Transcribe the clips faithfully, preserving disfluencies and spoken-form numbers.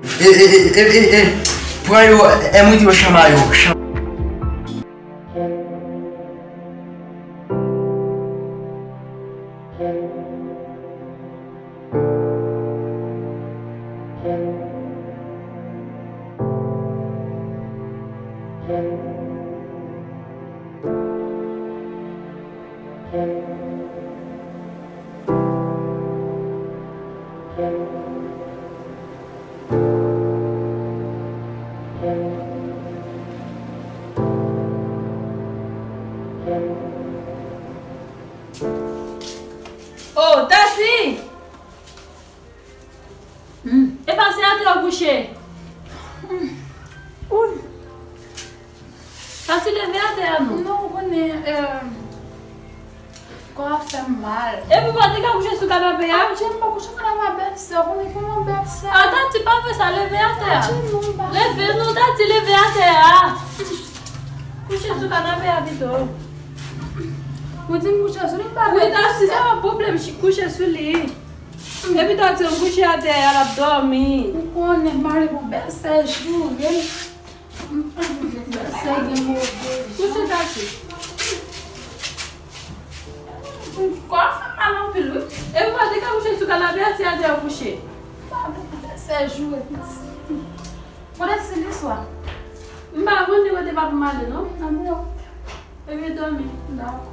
E, e, e, e, e, e, pran yo, e, m rete yo chama yo. Chama. Oh, Tati! Hmm. E pa se atè w kouche? Hmm. Wi. Tati, leve atè a non. Non, ou konnen, euh, kò a fè m mal. Epi w pa te ka kouche sou kanape a? Adje, m pa kouche sou kanape a, bèlsè, ou konnen kòman bèlsè. Ah, Tati, pa fè sa, leve atè a. Adje, non, m pa. Leve non, Tati, leve atè a. Kouche sou kanape a pito. Ou di m kouche sou li, m pa vle. Wi, Tati, se pa pwoblèm, kouche sou li. Epi Tati, m kouche atè a, l ap dòmi. Ou konnen mari pou bèlsè joure m. M pa vle bèlsè gen move jan. Kouche, Tati. Kò a fè m mal anpil, wi. Epi w pa te ka kouche sou kanape a, se atè w kouche. M pa vle bèlsè joure piti. Kote Siliswa? M pa konn li kote papa m ale non. Nan biro. Ebyen dòmi. Dakò.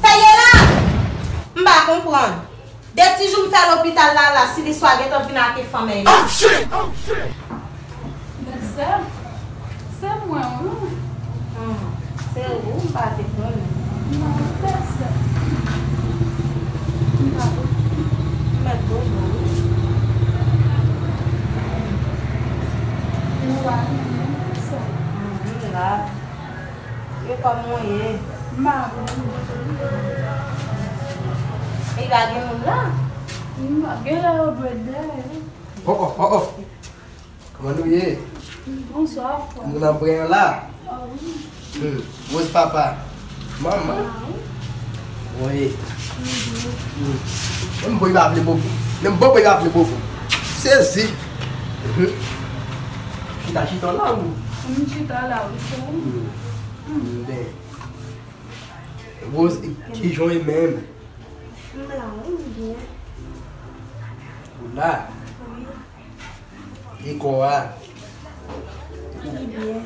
Sa ye la? M pa konprann. De ti jou m fè lopital la, la, Siliswa gentan vin ak fanm li. Bèlsè, se mwen, wi. Hmm, se ou, m pa te konnen. Non, bèlsè. M pa konn. M mèt bobo, wi. Ou pa renmen sa. Hmm, m la. E kòman w ye? M pa byen. E pa gen moun la? M pa gen la, yo dwe dèyè. Oh, oh, oh, oh. Kòman nou ye? Bonswa, frè. Nou nan bren an la? Ah, wi. Hmm. Rose papa. Manman. Ah, wi. Wi. Mhm. Hmm. Menm boy pa vle bobo. Menm bobo pa vle bobo. Sezi. Mhm. Chita, chita la ou? M chita la, wi, frè. Hmm. Hmm. Ben. Rose, kijan w ye menm? M la, wi, m byen. Ou la? Wi. E kò a? Li byen.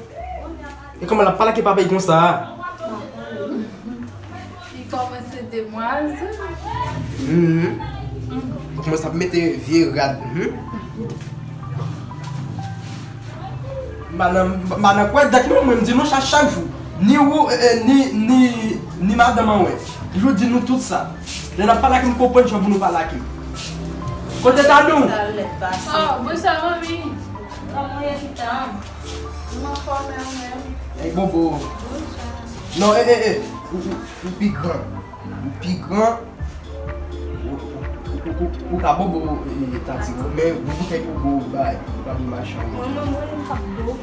E kòman l ap pale ak papa l konsa? Li kòmanse demwazèl. Mhm. Ou kòmanse ap mete vye rad. Mhm. M pa nan, m pa nan kwè dat non, mwen, m di nou sa chak jou. Ni ou, eh, eh, ni, ni, ni madanm an wè. Toujou di nou tout sa. Lè n ap pale ak m, konprann jan pou nou pale ak m. Kote Tanou? Oh, bonswa, manmi. Kòman w ye, pitit? M anfòm, mwen menm. Ey, bobo. Bonswa. Non, eh, eh, eh. Ou, ou, ou pi gran. Ou pi gran. Ou, ou, ou, ou, ou ka bobo, eh, Tati, men ou bouke pou bo bay, ou pa vin machan. Mwen, mwen, mwen, m p ap bobo.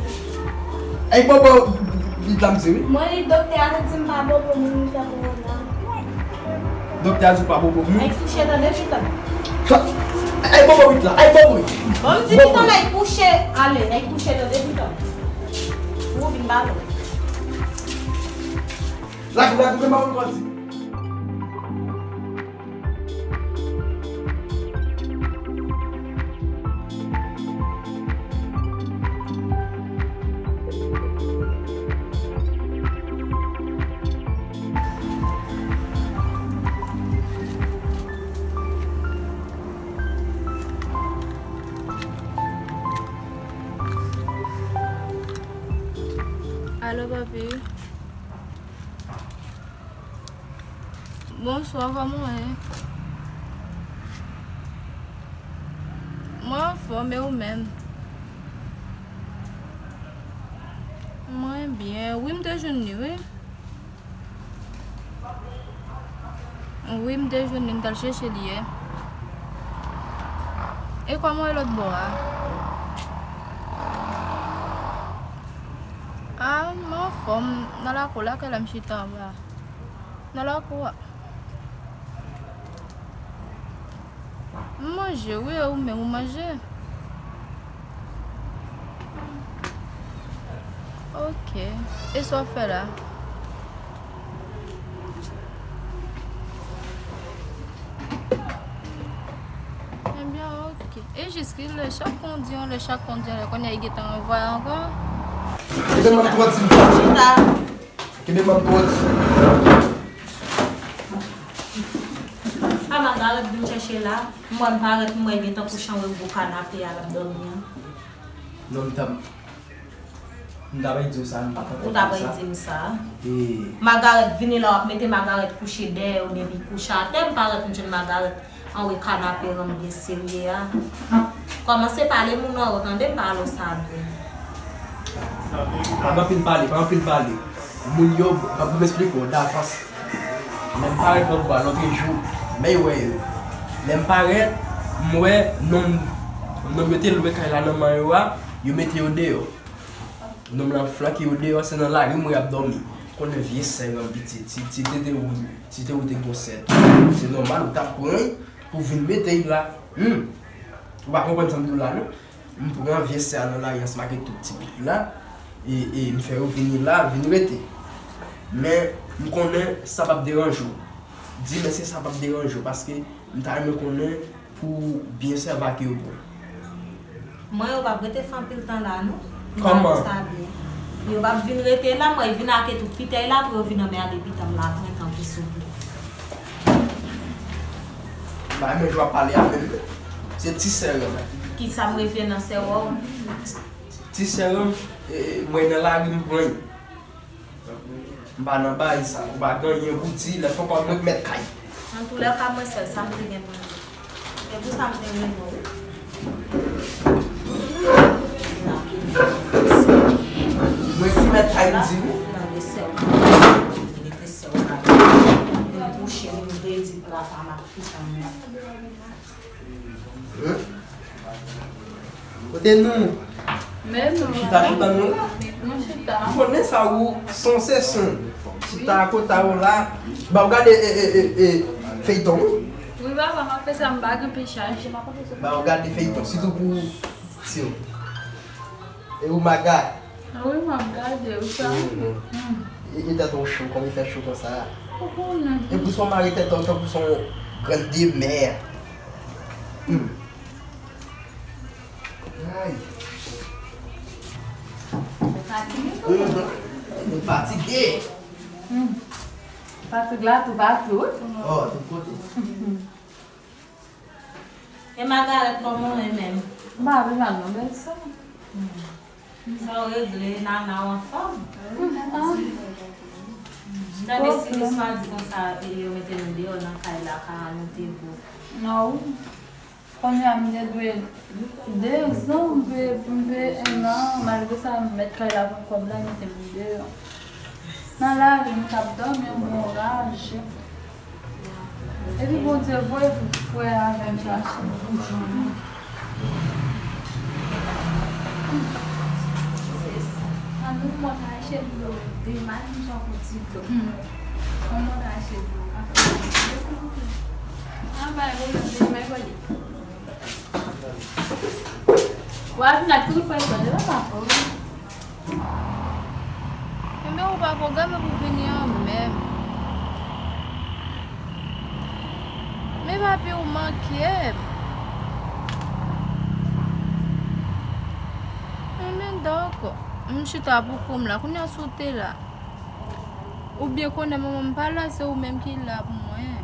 Ey, bobo, li t la m di wi. Mwen, li doktè a te di m pa bobo moun, li fè kowona. Doktè a di w pa bobo moun? Ey, kouche tande, pitit. Ey, bobo, pitit la, ey, bobo. Bon, m di pitit la, ey, kouche, ale, ey, kouche tande, pitit. Ou vin ba nou. Lage m, lage m, m pa konn kòman di. Bonswa, kòman w ye? Mwen anfòm, e ou menm? Mwen byen. Wi, m te jwenn li, wi. Wi, m te jwenn li, m t al chèche li yè. E kòman e lòt bò a? A, m anfòm, nan lakou la, kè la m chita anba. Nan lakou a. M manje, wi, e ou menm, ou manje? Ok. E sa w ap fè la? Ebyen, ok. E jis ki lè chak kondi, yon lè chak kondi, yon lè kounye a, li gentan ranvwaye ankò. Ebyen, m ap twò di m sa. Chita. Kenbe m ap twò di. A, Magarèt vin chèche la. M wè m parèt, m wè l gentan kouche anwo gwo kanape a, l ap dòmi an. Non, m t ap, m t ap di w sa, m pa t ap di w sa. Ou t ap di m sa. E Magarèt vini la, w ap mete Magarèt kouche dèyè w, depi kouche atè, m parèt, m jwenn Magarèt anwo kanape an byen serye a. Kòmanse pale moun anwo, tande m pale w sa byen. Pa anpil pale, pa anpil pale. Moun yo, m ap esplike w davans. Lè m parèt lòt bò a, lòt jou, men yo wè yo. Lè m parèt, m wè nonm, nonm yo te lwe kay la nan men yo a, yo mete yo deyò. Nonm lan flanke yo deyò, se nan lari m wè y ap dòmi. Konnen vye sè granm pitit, ti, ti tete ou, ti te ou te gwosè. Se nòmal ou t ap pran l pou vin mete l la. Hmm. Ou pa konprann sa m di w la, non? M pran vye sè a nan lari ansanm ak tout ti pitit la. E, e m fè yo vini la, vin rete. Men, m konnen sa p ap deranje w. Di men si sa p ap deranje w, paske m ta renmen konnen pou w byen sèvi ak yo byen. Mwen, yo p ap rete fè anpil tan la, non. M pa wè sa byen. Yo p ap vin rete la, mwen, vin ak tout pitèy la pou yo vin anmède pitit la, pran tan pou souple. M pa renmen jan w ap pale a menm. Se ti sè w. Kisa m revyen nan sè w? Ti sè w, e, mwen nan lari m pran l. M pa nan bay sa, ou pa gen anyen pou di, lè fòk mwen k mèt kay. Antoulèka, mwen sèl sa m te gen pou m di. E pou sa m te rele w, wi. Mwen ki mèt kay m di, wi. Nan de sè w, nan de sè w la. Mwen kouche, mwen redi pla pa m ap pitan mwen. Kote nou? Men nou. Chita, chita nou. Nou chita. M konnen sa ou, son se son. Chita kote ou la. Ba ou gade, e, e, e, e, feyton, wi. Wi, papa, m ap fè sa, m pa gen pechaj. Ba ou gade feyton, sitou pou ti ou. E ou, Maga? A wi, m ap gade ou sa. Mhm. Mm. E, e tèt ou cho, kòman e fè cho konsa? Ou konnen. E pou son mari tèt ou tankou son grann demè. Hmm. Ay. Ou fatige tou. Mhm. Ou fatige. Hmm. Fatig la toupatou. Oh, tout kote. E Magarèt, kòman w ye menm? M pa pi mal non, bèl sè. Sa w regle, nana w anfòm? M tande Silisma di konsa, e yo mete nou deyò nan kay la, kay la nou te gwo. Non, wi. Kounye a, m te dwe de zan, m dwe, m dwe en an, malgre sa, mèt kay la pran kòb la, mete m deyò. Nan lari, m t ap dòmi, m anraje. Epi Bondye voye pou frè avè m chache m pou jwenn ou. An nou mwen ka achte dlo, de mal m jan pou ti dlo. An mwen ka achte dlo, ka fè an bay ou lòt de mal vole. Wa vin ak tout presyon, e pa pa fò. Enben, ou pa pwogram pou vini an menm. Men papi, ou manke m. Enben, dakò. M chita pou kò m la. Kounye a, si w te la. Ou byen konnen manman m pa la, se ou menm ki la pou mwen.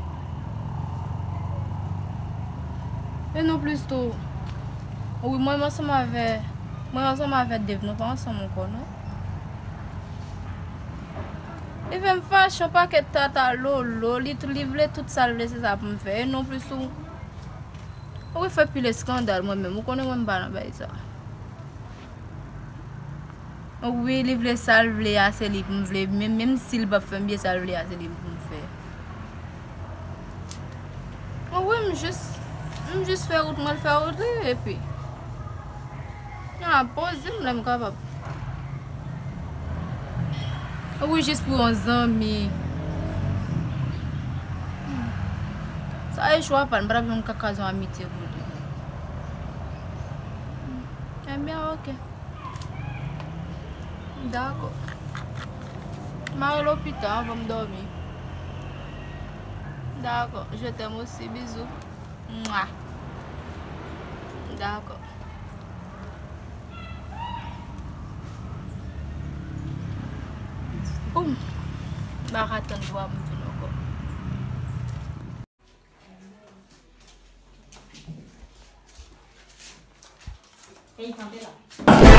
E non plis tou. Wi, mwen, mwen ansanm avè, mwen ansanm avè Dave, nou pa ansanm ankò, non? Li fè m fache yon pakèt tata lolo, li, li vle tout sa l vle, se sa pou m fè. E non plis ou, ou fè pil eskandal mwen menm, ou konnen mwen m pa nan bagay sa. Wi, li vle sa l vle a, se li pou m vle. Menm, menm si l p ap fè m byen, sa l vle a, se li pou m fè. Wi, m jis, m jis fè wout mwen, l fè wout li, epi. N a poze m lè m kapab. Wi, jis pou yon zanmi. Sa e chwa pa l, m pa t ap janm ka kaz yon amitye pou li. Ebyen, ok. Dakò. M a rele w pita anvan m dòmi. Dakò. Je t'aime aussi. Bizou. Mwa. Dakò. Oum. M pa ka tann pou m vin ankò. Ey, kanpe la.